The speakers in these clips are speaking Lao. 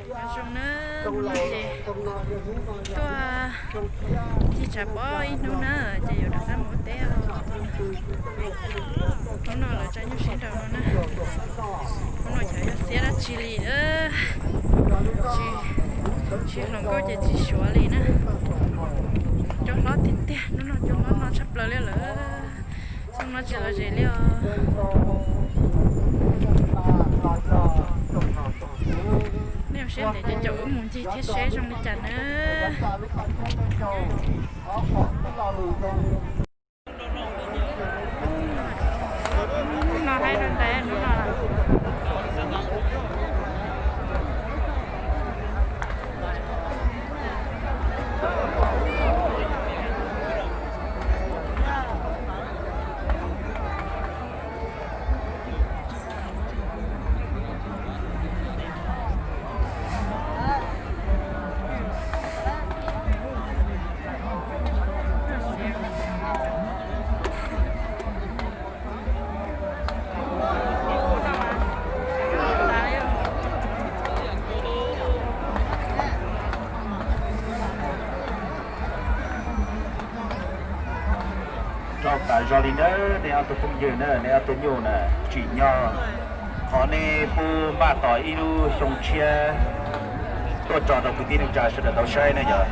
Chào mừng các bạn đến với kênh Tuần Tra Bó Ínhnu ná, če yo dau khan mú té. Hnub no lawv tsa nyuj sib nrau no na. Hnub no chả yo siab dab tsi li ná. Tsis, tsis hloov nkauj ces tsis suav li na. Cua hlob tiag tiag, hnub no cua hlob no tshaj plaws li lawm. Xyoo no tsis lom zem li os. Nej mus saib ntev ces caum wb mus ncig thiab seb zoo li cas nawb. Hnub no haib dua ntais, hnub no. Rau tav zog li nawb, nej ob tug phooj ywg nawb, nej ob tug nyuj nawb, tsim nyog. Thov nej pub npaj tos ib lub xyoo tshiab tuaj tso rau kwv tij neej tsa sawv daws tau saib nawb yog.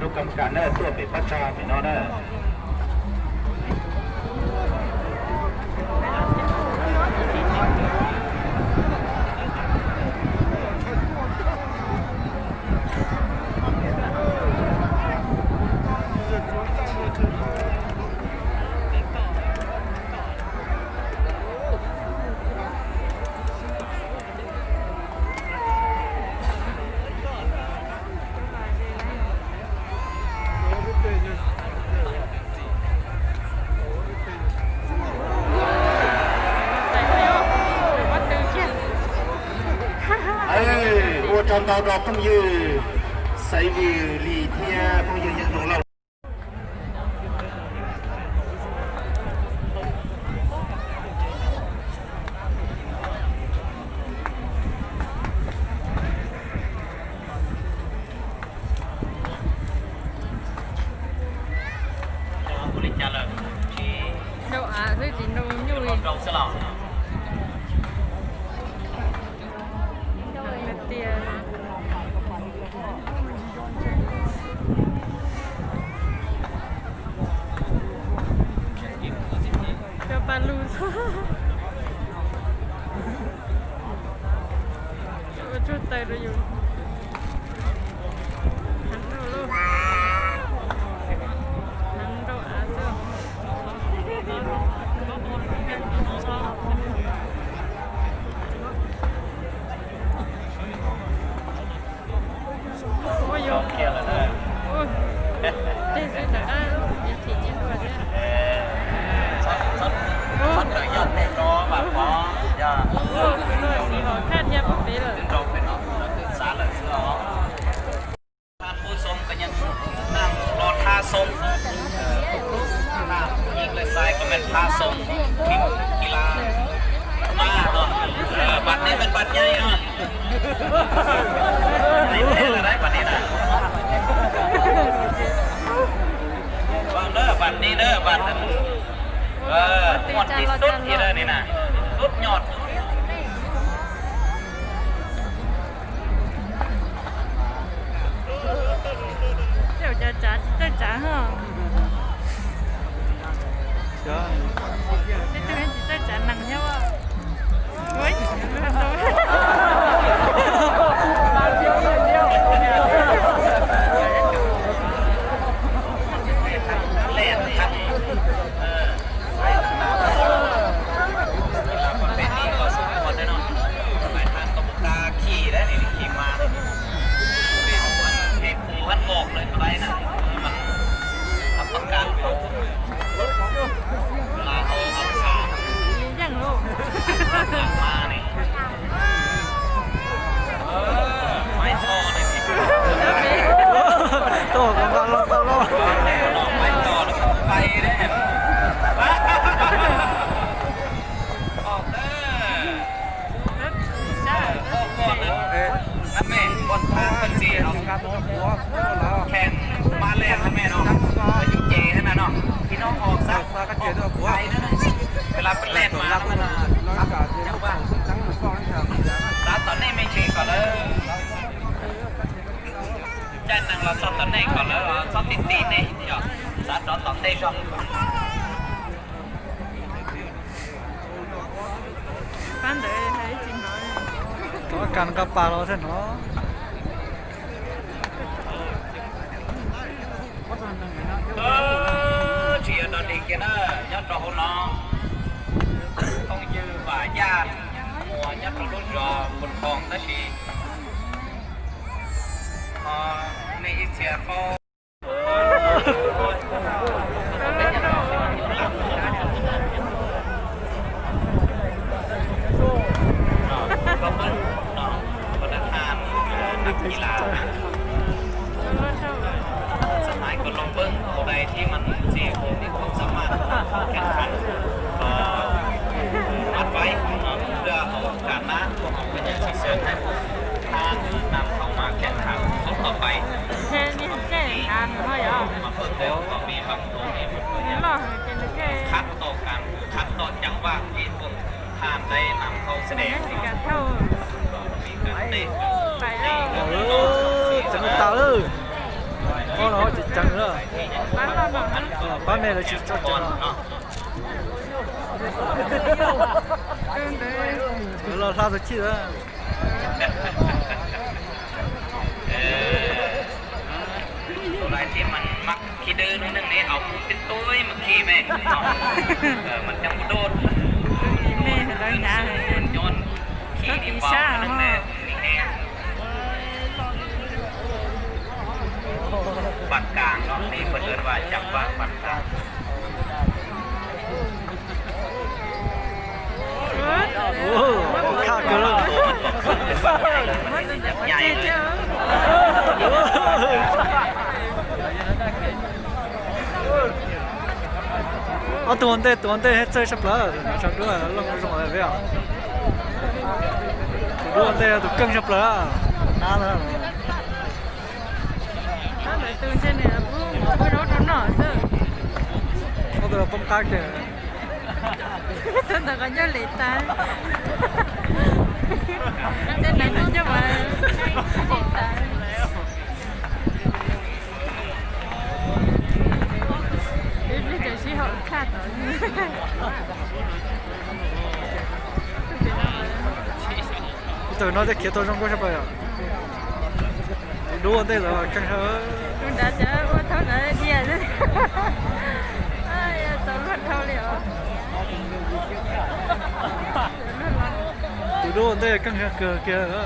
Cov ກຳມະການເນີ ຕົວະເປັນປະທານເນາະເນີ. ເອີ ອວດຈອນເຕົາດອກ ພວກຍື ໃສ່ວື ລີເທຍ ພວກຍື ຍັງລົງເລົ່າ. ທ່ານຜູ້ຊົມກໍຍັງນັ່ງລໍຖ້າຊົມ ເອີ ຜູ້ຍິງ ແລະ ຊາຍກໍແມ່ນຖ້າຊົມທີມກິລາມາເນາະ. ເອີ ບັດນີ້ແມ່ນບັດໃຫຍ່ເນາະ ໃຫ້ແທ້ລະໄດ໋ບັດນີ້ນະ. ເບິ່ງເດີ ບັດນີ້ເດີ ບັດ ເອີ ມ່ວນທີ່ສຸດນີ້ເດີ ນີ້ນະ ສຸດຍອດ. ເຈົ້າຈາ ເຈົ້າຈາ ເຈົ້າຈາ ເຮົາ ເຈົ້າຈາ ເຈົ້າຈາ ນັ່ງແທ້ວ່າ ໂອ້ຍ ແລ່ນທັນ ເອີ. ເວລາເພິ່ນແລ່ນມາ ມັນ ສາວຕອນນີ້ແມ່ນເຊກ່ອນເລີຍ ຈານນັ່ງລາວຊອບຕອນນີ້ກ່ອນເລີຍ ຊອບຕິດຕີນນີ້ ສາວຕອນເຕະຊອບ. ກຳມະການກະປາກເຮົາຊັ້ນເນາະ. ເອີ ເຊຍຕອນນີ້ເກນຍອດເຮົາເນາະ ຕ້ອງຢື້ຫວາຍາດ ຫົວຍອດເຮົາລຸດຈອບບົນກອງຕາຊີ ເອີ ໃນອີເຊຍເຂົາ ກໍເບິ່ງເນາະ ບັນດາທ່ານນັກກິລາ ສຸດທ້າຍກໍລອງເບິ່ງ ຜູ້ໃດທີ່ມັນຊິມີຄວາມສາມາດແຂ່ງຂັນ ກໍອັດໄວ້ເນາະ ເພື່ອໂອກາດໜ້າ ພວກເຮົາກໍຍັງຊິເຊີນໃຫ້ ທ່ານນຳເຂົ້າມາແຂ່ງຂັນຊຸດຕໍ່ໄປ ແມ່ນແກ່ງານເນາະ ມາເບິ່ງແລ້ວກໍມີບາງຕົວນີ້ມັນກໍຍັງຂັດຕໍ່ການ ຂັດຕໍ່ຈັງຫວະທີ່ພວກທ່ານໄດ້ນຳເຂົ້າສະແດງ ເອີ ຈັງຕາເອີ ໂອ້ ເຮົາຈິດຈັງເອີ ປ້າແມ່ລະຊິຈັງເນາະ. ເອີ ລາວລາວຕະກີ້ລະ ເອີ ໂຕໃດທີ່ມັນມັກຂີ້ດື້ໜ້ອຍໜຶ່ງນີ້ ເອົາເປັນໂຕຍມາຂີ່ແມ່ນເນາະ ເອີ ມັນຈັ່ງບໍ່ໂດດ ແມ່ນລະຍາ ມັນຍ້ອນຂີ່ດີກວ່ານັ້ນແຫຼະ ມີແຮງ. ບັດກາງເນາະ ນີ້ເພິ່ນເອີ້ນວ່າຈັງຫວະບັດກາງ. ໂອ້ ຄັກເກີນ ໃຫຍ່ເລີຍ ເອົາ ໂຕເຕະ ໂຕເຕະ ເຮັດເຊີຍຊັບເລີ ຊັບດ້ວຍ ລົງ ລົງເລີຍ ໂຕເຕະ ໂຕເກັ່ງຊັບເລີ ນານແລ້ວ. ໂຕເຕະ ໂຕເຕະ ປ້ອງກັນເດີ ເຈົ້າໜ້າກໍເຈົ້າເລຕາຍ ເຈົ້າໜ້າກໍເຈົ້າວ່າເລຕາຍ ເປັນໄປໄດ້ຊິເຮົາຂ້າຕອນນີ້ ເຈົ້ານ້ອຍຈະເຂດໂຕຊ່ອງໂກຊະໄປອະ. ດູເຕະເລີຍ ກັນເທີ ດູດາຈະວ່າເທົ່າໃດດຽວ ອ້າຍ ຕົນມັນເທົ່າແລ້ວ ດູເຕະ ກັນເທີ ເກີ ເກີ ເອີ.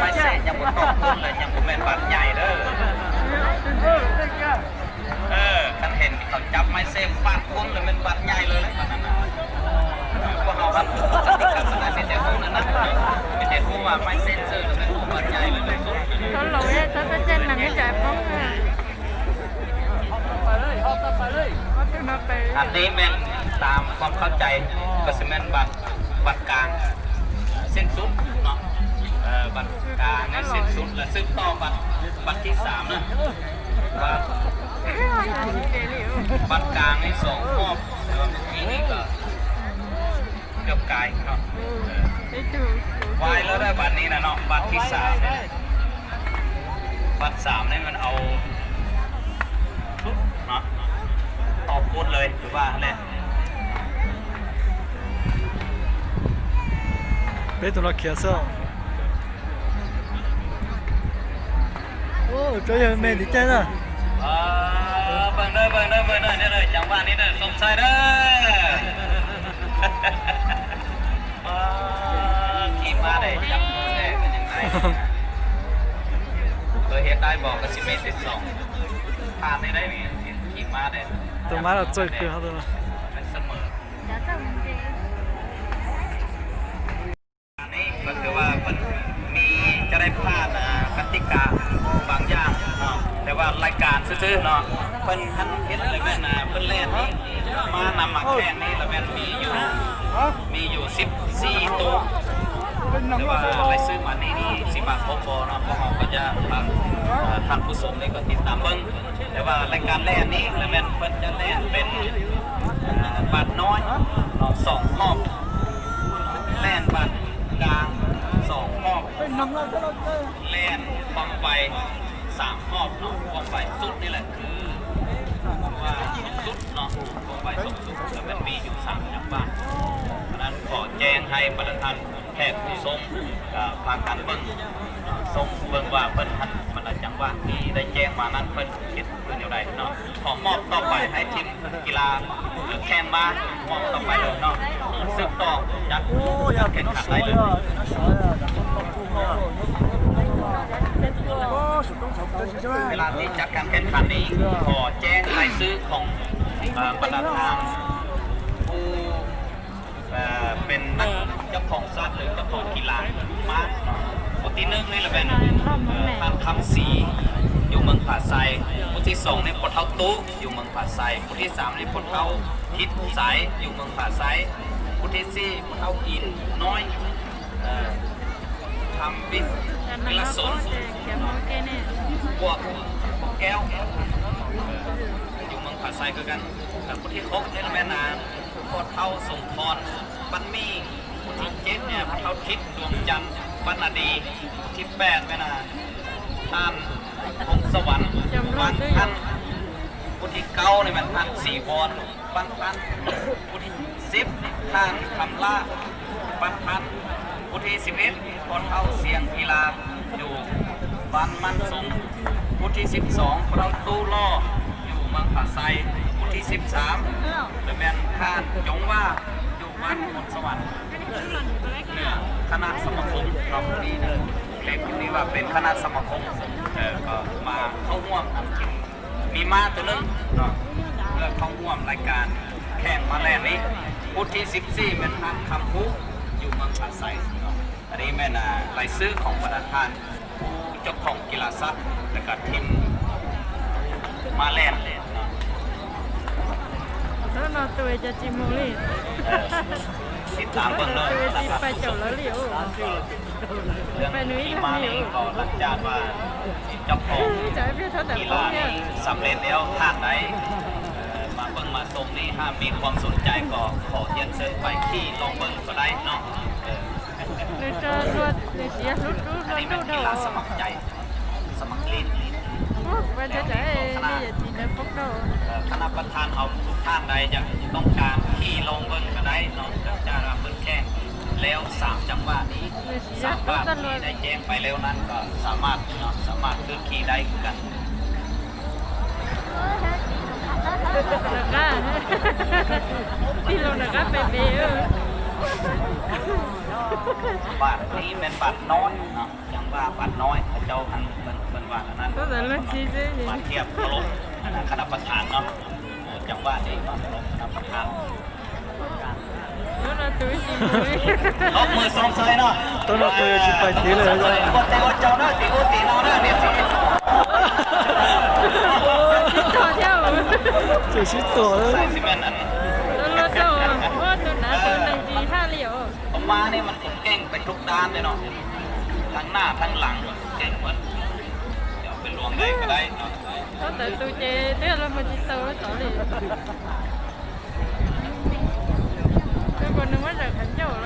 ໄມ້ເຊກຍັງບໍ່ຕ້ອງຄົນເລີຍ ຍັງບໍ່ແມ່ນບາດໃຫຍ່ເດີ. ເອີ ຄັນເຫັນເຂົາຈັບໄມ້ເຊກຟາດຄົນລະແມ່ນບາດໃຫຍ່ເລີຍ ອັນນັ້ນນະ. ພວກເຮົາຄັນຮູ້ກະຕິກາ ມີແຕ່ຮູ້ນັ້ນນະ ມີແຕ່ຮູ້ວ່າໄມ້ເຊກເຊີລະແມ່ນບາດໃຫຍ່ເລີຍ. ອັນນີ້ແມ່ນຕາມຄວາມເຂົ້າໃຈ ກໍຊິແມ່ນບັດ ບັດກາງສິ້ນສຸດເນາະ ເອີ ບັດກາງນີ້ສິ້ນສຸດ ແລະ ສືບຕໍ່ບັດ ບັດທີສາມນະ ບັດ ບັດກາງນີ້ສອງຮອບ ແຕ່ວ່າເມື່ອກີ້ນີ້ກໍ ກາຍເນາະ ອືມ ໄດ້ຖືກ ວາຍແລ້ວເດີ ບາດນີ້ນະເນາະ ບາດທີສາມ ບາດສາມນີ້ມັນເອົາເນາະ ອອກກົດເລີຍ ຄືວ່າຫັ້ນແຫຼະ ເປັນຕົວລັກເຂດຊະ. ໂອ້ ເຈົ້າຢ່າແມ່ນດີໃຈນະ ເອີ ເບິ່ງເດີ ເບິ່ງເດີ ເບິ່ງເດີ ເດີ ຈັງຫວະນີ້ເດີ ສົມຊາຍເດີ ເອີ ຂີ່ມາໄດ້ຈັບແທ້ເປັນຫຍັງໄງ ເອີ ເຮັດໄດ້ບໍ່ ກໍຊິເມດສິບສອງ ຜ່ານໄດ້ໄດ໋ນີ້ ຂີ່ມາໄດ້ ຕົວມາແລ້ວເຈີເກີນເຮົາຕົວ ສະເໝີ. ອັນນີ້ກໍຄືວ່າເພິ່ນມີ ຈະໄດ້ຜ່ານ ອ່າ ກະຕິກາບາງຢ່າງເນາະ ແຕ່ວ່າລາຍການຊື່ໆເນາະ ເພິ່ນຫັ້ນເຮັດລະແມ່ນ ອ່າ ເພິ່ນແລ່ນນີ້ ມານຳມາແຂ່ງນີ້ລະແມ່ນມີຢູ່ ມີຢູ່ສິບສີ່ໂຕ ແຕ່ວ່າລາຍຊື່ມານີ້ນີ້ຊິມາຄົບບໍ່ເນາະ ພວກເຮົາກໍຈະ ເອີ ທ່ານຜູ້ຊົມນີ້ກໍຕິດຕາມເບິ່ງ ແຕ່ວ່າລາຍການແລ່ນນີ້ລະແມ່ນເພິ່ນຈະແລ່ນເປັນ ເອີ ບາດນ້ອຍເນາະ ສອງຮອບ ແລ່ນບາດກາງສອງຮອບ ແລ່ນຄວາມໄວສາມຮອບເນາະ ຄວາມໄວສຸດນີ້ແຫຼະຄືວ່າສູງສຸດເນາະ ຄວາມໄວສູງສຸດ ແລ້ວມັນມີຢູ່ສາມຈັງຫວະ ສະນັ້ນຂໍແຈ້ງໃຫ້ບັນດາທ່ານແຂກຜູ້ຊົມ ກໍພາກັນເບິ່ງ ຊົມເບິ່ງວ່າເພິ່ນຫັ້ນ ບັນດາຈັງຫວະທີ່ໄດ້ແຈ້ງມານັ້ນ ເພິ່ນເຮັດຄືແນວໃດເນາະ ຂໍມອບຕໍ່ໄປໃຫ້ທີມ ກິລາແຂ່ງມາ ມອບຕໍ່ໄປເລີຍເນາະ ສືບຕໍ່ຈັດການແຂ່ງຂັນໄດ້ເລີຍ ເວລາທີ່ຈັດການແຂ່ງຂັນນີ້ ຂໍແຈ້ງລາຍຊື່ຂອງ ເອີ ບັນດາທ່ານຜູ້ ເອີ ເປັນນັກ ເຈົ້າຂອງສັດ ຫຼື ເຈົ້າຂອງກິລາມ້າເນາະ ຜູ້ທີໜຶ່ງນີ້ລະແມ່ນ ເອີ ທ່ານຄຳສີ ຢູ່ເມືອງຜາໄຊ ຜູ້ທີສອງນີ້ພໍ່ເຖົ້າຕູ້ ຢູ່ເມືອງຜາໄຊ ຜູ້ທີສາມນີ້ພໍ່ເຖົ້າທິດສາຍ ຢູ່ເມືອງຜາໄຊ ຜູ້ທີສີ່ພໍ່ເຖົ້າອິນນ້ອຍ ເອີ ທຳວິ ວິລະສົນ ພວກ ພວກແກ້ວ ຢູ່ເມືອງຜາໄຊຄືກັນ ແລະ ຜູ້ທີຫົກນີ້ລະແມ່ນ ອ່າ ພໍ່ເຖົ້າສົມພອນ ປັນມີ ຜູ້ທີເຈັດນີ້ ພໍ່ເຖົ້າທິດ ດວງຈັນ ປັນນະດີ ຜູ້ທີແປດແມ່ນ ອ່າ ທ່ານ ພົງສະຫວັນ ວັງພັນ ຜູ້ທີເກົ້ານີ້ແມ່ນ ທ່ານ ສີວອນ ປັນພັນ ຜູ້ທີສິບ ທ່ານ ຄຳລາ ປັນພັນ ຜູ້ທີສິບເອັດ ພໍ່ເຖົ້າສຽງກິລາ ຢູ່ບ້ານມັນສົງ ຜູ້ທີສິບສອງ ພໍ່ເຖົ້າຕູ້ຫຼໍ່ ຢູ່ເມືອງຜາໄຊ ຜູ້ທີສິບສາມ ລະແມ່ນ ທ່ານ ຈົງວ່າ ຢູ່ບ້ານໂພນສະຫວັນ ຄະນະສະມາຄົມເນາະ ນີ້ເດີ ເລກຢູ່ນີ້ວ່າເປັນຄະນະສະມາຄົມ ເອີ ກໍມາເຂົ້າຮ່ວມນຳ ມີມ້າຕົວໜຶ່ງເນາະ ເພື່ອເຂົ້າຮ່ວມລາຍການແຂ່ງມ້າແລ່ນນີ້ ຜູ້ທີສິບສີ່ ແມ່ນທ່ານ ຄຳຮູ້ ຢູ່ເມືອງຜາໄຊເນາະ ອັນນີ້ແມ່ນ ອ່າ ລາຍຊື່ຂອງບັນດາທ່ານຜູ້ເຈົ້າຂອງກິລາສັດ ແລະກະທີມມ້າແລ່ນເນາະ ເນາະ ໂຕຈະຈິໂມລີ ເອີ ຕິດຕາມເບິ່ງເນາະ ໂຕຈະໄປເຈົ້າລະລິໂອ ເລື່ອງທີ່ມານີ້ກໍຫຼັງຈາກວ່າເຈົ້າຂອງກິລານີ້ສຳເລັດແລ້ວທ່ານໃດ ເອີ ມາເບິ່ງມາຊົມນີ້ ຫາກມີຄວາມສົນໃຈກໍຂໍຮຽນເຊີນໄປຂີ່ລອງເບິ່ງກໍໄດ້ເນາະ ເອີ ຫຼືຈະລວດ ຫຼືເສຍຫຼຸດ ຫຼຸດ ຫຼຸດ ຫຼຸດ ກິລາສະໝັກໃຈ ສະໝັກຫຼິ້ນ ໂອ້ ວ່າຈະໄດ້ ຂະນະ ເອີ ຄະນະປະທານເຮົາ ທ່ານໃດຢາກຕ້ອງການຂີ່ລອງເບິ່ງກໍໄດ້ເນາະ ຈາກເພິ່ນແຂ່ງ ແລ້ວສາມຈັງຫວະນີ້ ສາມບາດທີ່ໄດ້ແຈ້ງໄປແລ້ວນັ້ນ ກໍສາມາດເນາະ ສາມາດຂຶ້ນຂີ່ໄດ້ຄືກັນ ບາດນີ້ແມ່ນບາດນ້ອຍເນາະ ຈັ່ງວ່າບາດນ້ອຍ ເຂົາເຈົ້າຫັ້ນ ເພິ່ນ ເພິ່ນວ່າອັນນັ້ນ ບາດທຽບເຄົາລົບຄະນະປະທານເນາະ ເອີ ຈັງຫວະນີ້ເນາະ ເຄົາລົບຄະນະປະທານ ຕົບມືຊົມເຊີຍເນາະ ຕົວເນາະ ຕົວຊິໄປຕີເລີຍ ບໍ່ແຕ່ວ່າເຈົ້າເນາະ ຕີໂອຕີເນາະເນາະ ເຮັດຊິ ເຈົ້າຊິຕໍ່ເລີຍ ໃສ່ຊິແມ່ນອັນ ໂຕໂຕ ໂອ້ ໂຕໜາ ໂຕໜັງຈີທ່າຫຼຽວ ປະມານນີ້ມັນເກັ່ງໄປທຸກດ້ານເລີຍເນາະ ທັງໜ້າທັງຫຼັງເກັ່ງໝົດ ຈະເອົາໄປລວງໃດກໍໄດ້ເນາະ ເອົາແຕ່ຕູເຈເທື່ອລະມັນຊິໂຕຕໍ່ເລີຍ ແຕ່ບໍ່ນຶກວ່າຈະຂັນເຈົ້າລະ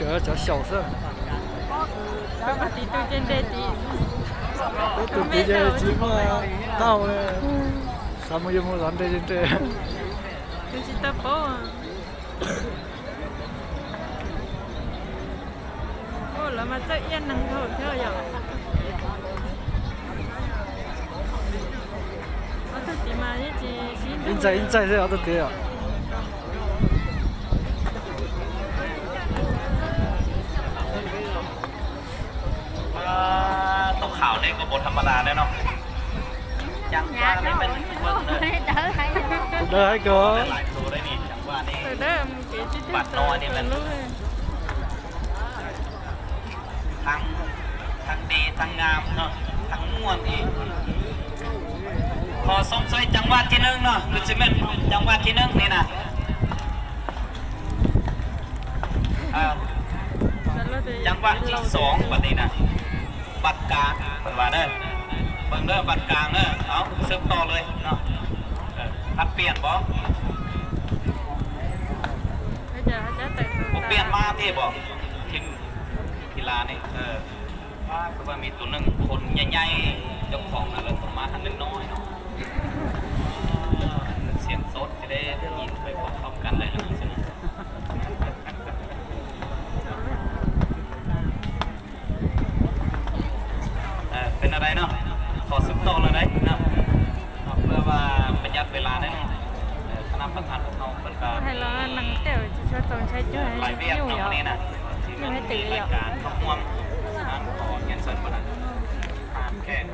主要是小事儿。 ປະກະຕິຕູ້ເຢັນເດຕິ ຕູ້ເຢັນເດຈິມາເຕົ້າເລີຍ ສາມໂມງເຢັນ ເຮົາລັນເດເຢັນເດ ເປັນຊິຕາໂປ ໂອ້ ລະມາເຈີອຽນນັ່ງໂທດເທື່ອຢາກ ເອົາຕົວຕີມານີ້ຈີຊິ ອິນໃຈ ອິນໃຈເລີຍ ເອົາຕົວຕີອະ ເອີ ຕົວຂາວນີ້ກໍບໍ່ທຳມະດາແນ່ເນາະ ຈັ່ງວ່ານີ້ແມ່ນເບິ່ງເດີ ເດີໃຫ້ກ່ອນ ຫຼາຍໂຕໄດ້ນີ້ ຈັ່ງວ່ານີ້ ເອີ ເດີ ບັດນ້ອຍນີ້ແມ່ນ ທັງ ທັງດີທັງງາມເນາະ ທັງມ່ວນອີກ ຂໍຊົມເຊີຍຈັງຫວັດທີໜຶ່ງເນາະ ຄືຊິແມ່ນຈັງຫວັດທີໜຶ່ງນີ້ນະ ເອີ ຈັງຫວັດທີສອງບັດນີ້ນະ ບັດກາງ ເພິ່ນວ່າເດີ ເບິ່ງເດີ ບັດກາງເດີ ເອົາ ສືບຕໍ່ເລີຍເນາະ ເອີ ຜັດປ່ຽນບໍ່ ບໍ່ປ່ຽນມາຕິບໍ່ ທີມ ກິລານີ້ ເອີ ວ່າຄືວ່າມີໂຕໜຶ່ງ ຄົນໃຫຍ່ໆ ເຈົ້າຂອງນັ້ນ ແລ້ວກໍມາອັນນ້ອຍໆເນາະ ເອີ ເປັນສຽງສົດ ຈະໄດ້ຍິນໄປພ້ອມໆກັນໄດ້ນະ ເອີ ເປັນແນວໃດເນາະ ຂໍສືບຕໍ່ເລີຍໄດ໋ເນາະ ເພື່ອວ່າປະຢັດເວລາແນ່ເນາະ ເອີ ຄະນະປະທານພວກເຮົາເພິ່ນກໍ ໃຫ້ລາວນັ່ງແຕ່ວຈະຊວນຈອງໃຊ້ຈຸໃຫ້ ຫຼາຍວຽກເນາະ ຢູ່ ມື້ນີ້ນະ ທີ່ມີລາຍການເຂົ້າຮ່ວມ ນັ້ນຂໍຮຽນເຊີນບັດນັ້ນ ທ່ານແຂກ